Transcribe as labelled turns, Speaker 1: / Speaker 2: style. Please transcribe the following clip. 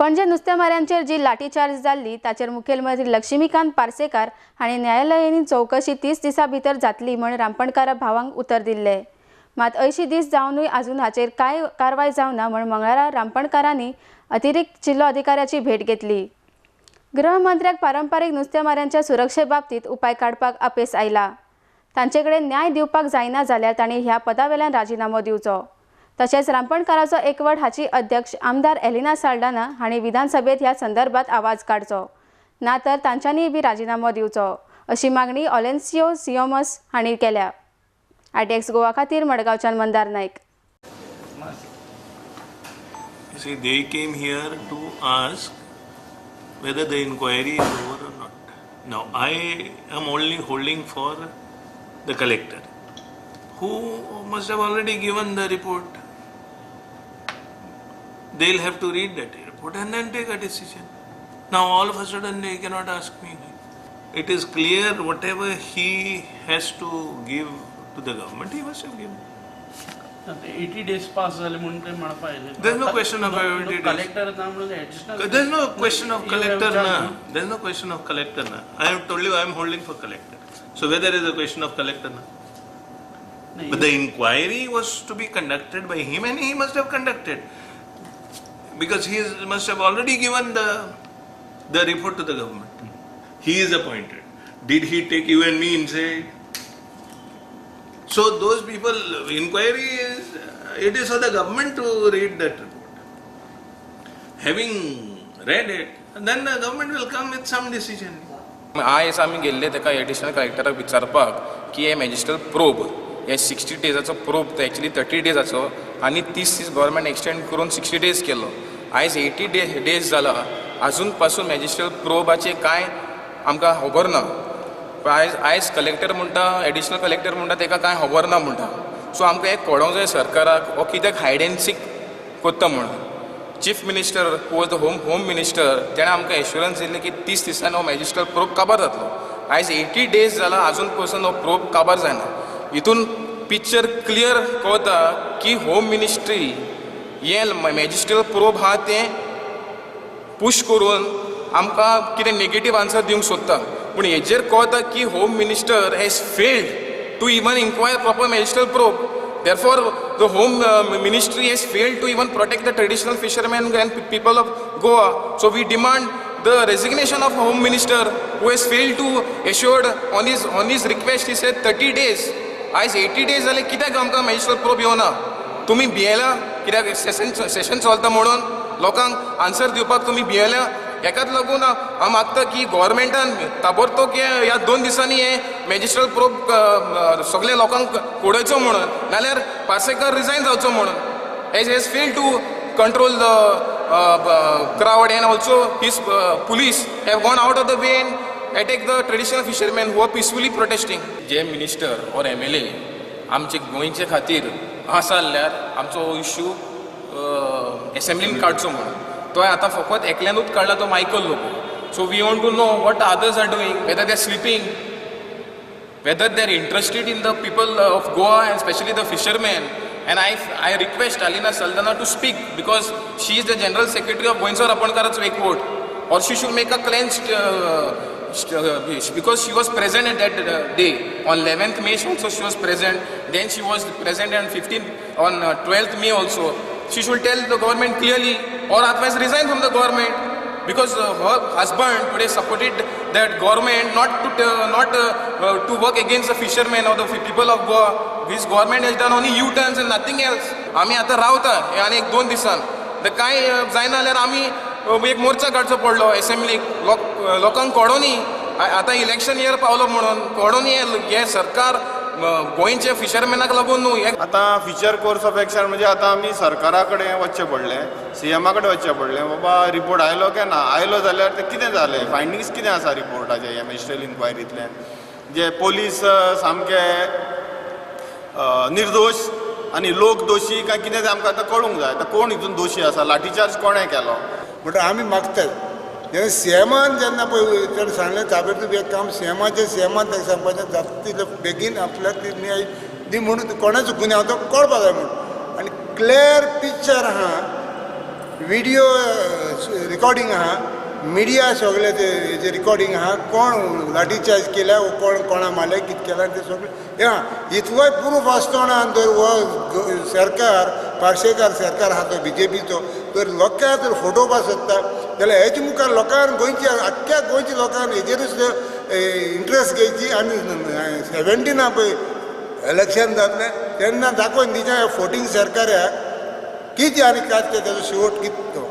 Speaker 1: पणजे नुस्तेमाऱ्यांचेर जी लाठीचार्ज जाल्ली ताचेर मुखेलमंत्री लक्ष्मीकांत पार्सेकार हांणी न्यायालयीन चवकशी 30 दिसां भितर जातली म्हण रांपणकारा भावांक उतर दिल्लें। मात 80 दीस जावनूय अजून हाचेर कांय कारवाय जावना म्हण मंगळारा रांपणकारांनी अतिरिक्त जिल्लो अधिकाऱ्याची भेट घेतली। गृहमंत्र्याक पारंपारीक नुस्तेमाऱ्यांच्या सुरक्षे बाबतीत उपाय काडपाक अपेस आयला। तांचे कडेन न्याय दिवपाक जायना जाल्यार तांणी ह्या पदावेल्यान राजिनामो दिवचो। तशेंच रांपणकाराचो एकवट हाची अध्यक्ष आमदार एलिना साल्डाना हांणी विधानसभेत ह्या संदर्भात आवाज काडचो, ना तर तांच्यांनीय बी राजिनामो दिवचो अशी मागणी ऑलेन्सियो सियोमस हांणी केल्या। आयटीएक्स गोवा खातीर मडगांवच्यान Mandar Naik.
Speaker 2: See, they came here to ask whether the inquiry is over or not. Now, I am only holding for the collector, who must have already given the report. They'll have to read that report and then take a decision. Now, all of a sudden, they cannot ask me. It is clear whatever he has to give to the government, he must have given.
Speaker 3: 80 days pass झाले म्हणून ते म्हणपा आयले.
Speaker 2: There is no question of 80 days.
Speaker 3: Collector ना म्हणून additional.
Speaker 2: There is no question of collector na. There is no question of collector na. I have told you I am holding for collector. So whether is a question of collector na? But the inquiry was to be conducted by him and he must have conducted, because he must have already given the report to the government. He is appointed. Did he take you and me inside? So those people, inquiry is, it is for the government to read that report. Having read it, then the government will come with some decision.
Speaker 4: आयज आमी गेल्ले ताका additional कलेक्टराक विचारपाक की हे मॅजिस्ट्रियल probe हे 60 डेजाचो probe तो actually 30 डेजाचो आनी 30 दीस गव्हर्मेंट एक्सटेंड करून 60 डेज केलो. आयज 80 डेज जाला, आजून पासून मॅजिस्ट्रियल प्रोबाचें कांय आमकां खबर ना. आयज आयज कलेक्टर म्हणटा, एडिशनल कलेक्टर म्हणटा ताका कांय खबर ना म्हणटा. सो आमकां एक कळोंक जाय सरकाराक हो कित्याक हायड एंड सीक कोत्ता म्हणून. Chief minister who was the home minister तेणें आमकां एश्युरन्स दिल्लें की 30 दिसांनी हो मॅजिस्ट्रियल प्रोब काबार जातलो. आयज 80 डेज जाला, आजून पासून हो प्रोब काबार जायना. हितून पिक्चर क्लियर कळता की होम मिनिस्ट्री हें मॅजिस्ट्रियल प्रोब आहा तें पूश करून आमकां कितें नेगेटीव आन्सर दिवंक सोदता. पूण हेजेर कळता की home minister has failed to even inquire proper magisterial probe. Therefore, the Home Ministry has failed to even protect the traditional fishermen and people of Goa. So we demand the resignation of Home Minister who has failed to assure on his request. He said 30 days. आयज 80 days जाले कित्याक आमकां मॅजिस्ट्रियल probe येवना? तुमी भियेला कित्याक सेशन चलता म्हणून लोकांक आन्सर दिवपाक तुमी भियेल्या. हेकाच लागून हांव मागता की गव्हर्मेंटान ताबडतोब ह्या 2 दिसांनी हे मॅजिस्ट्रियल प्रोब सगल्या लोकांक उडोवचो म्हणून, नाल्यार पार्सेकर रिजायन जावचो म्हणून. As has fail to control the crowd and also his police have gone out of the way and attack the traditional fishermen who are peacefully protesting. J minister or MLA आमचे गोंयचे खातीर आसा जाल्यार आमचो हो issue एसेंब्लीन काडचो म्हणून. तो आतां फकत एकल्यानूच काडला तो Michael Lobo. So we want to know what others are doing, whether they are sleeping, whether they are interested in the people of Goa and specially the fishermen. And I request Alina Saldanha to speak because she is the general secretary of गोंयचो रांपणकाराचो एकवट, or she should make a cleanse because she was present at that day. On 11th May also she was present, then she was present on 15th, on 12th May also. She should tell the government clearly or otherwise resign from the government, because her husband today supported that government not to work against the fishermen or the people of Goa. This government has done only U-turns and nothing else. आमी आतां रावता हे आनी 1-2 दिसान तर कांय जायना जाल्यार आमी एक मोर्चा काडचो पडलो एसेंब्लीक. लोकांक कळोनी आतां इलेक्शन इयर पावलो म्हणून कळोनी हें सरकार गोंयच्या फिशरमॅनाक लागून न्हू.
Speaker 5: आतां फ्युचर कोर्स ऑफ एक्शन म्हणजे आतां आमी सरकारा कडेन वचचें पडलें, सीएमा कडेन वचचें पडलें, बाबा रिपोर्ट आयलो काय ना, आयलो जाल्यार तें कितें जालें, फायंडींग्स कितें आसा रिपोर्टाचे ह्या मॅजिस्ट्रियल इन्क्वायरींतल्यान. जे पोलीस सामके निर्दोश आनी लोक दोशी काय कितें तें आमकां आतां कळूंक जाय. आतां कोण हितून दोशी आसा, लाठीचार्ज कोणें केलो
Speaker 6: म्हणटा आमी मागतात. जेन्ना सीएमान जेन्ना पळय ताणें सांगलें ताबडतोब हें काम सीएमाचें, सीएमान ताका सांगपाचें जाता तितले बेगीन आपल्याक ती न्याय दी म्हणून कोणाचो गुन्यांव तो कळपाक जाय म्हणून. आनी क्लियर पिक्चर आहा विडियो रिकॉर्डिंग आहा, मिडिया सगळे ते हेजे रिकॉर्डिंग आहा, कोण लाठीचार्ज केल्या वो कोण कोणा मारले कितें केलां तें सगळें हें आहा. इतलोय प्रूफ आसतना जर हो सरकार पार्सेकार सरकार आहा तो बीजेपीचो तर लोकांक जर फटोवपाक सोदता जाल्यार हेजे मुखार लोकांक गोंयच्या आख्ख्या गोंयच्या लोकांक हेजेरूच इंट्रस्ट घेवची आनी 17 पळय इलेक्शन जातलें तेन्ना दाखोवन दिवचें फोटींग सरकाराक कितें आनी काय तें तेजो शेवट कितें तो.